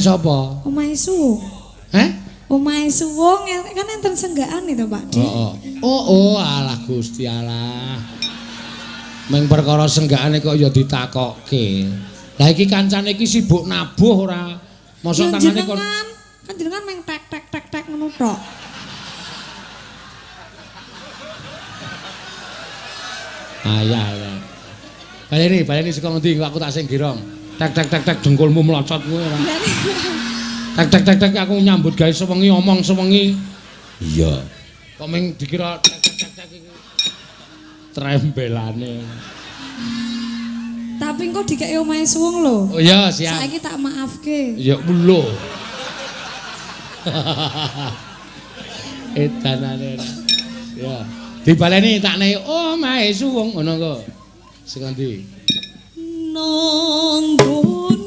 sapa? Omahe Suwung. Heh? Omahe Suwung kan enten senggakan itu, Pak Di. Oh, oh. Oh, alah Gusti Allah. Meng perkara senggakane kok ya ditakokke. Lah iki kancane iki sibuk nabuh ora? Mosok tangane kon kan jenengan meng tek tek tek tek ngono tok. Ayah. Baleni, baleni saka ngendi aku tak sing girong. Tek tek tek tek dengkulmu mlocot kowe ora. Tek tek tek tek aku nyambut gawe sewengi omong sewengi. Iya. Kok ming dikira tek tek tek tek iki trembelane. Tapi engko dikeki omahe Suwung lho. Oh iya, siap. Saiki tak maafke. Ya lho. Edanane ora. Ya. Dibaleni takne omahe Suwung ngono kok. Sing endi? Nonggone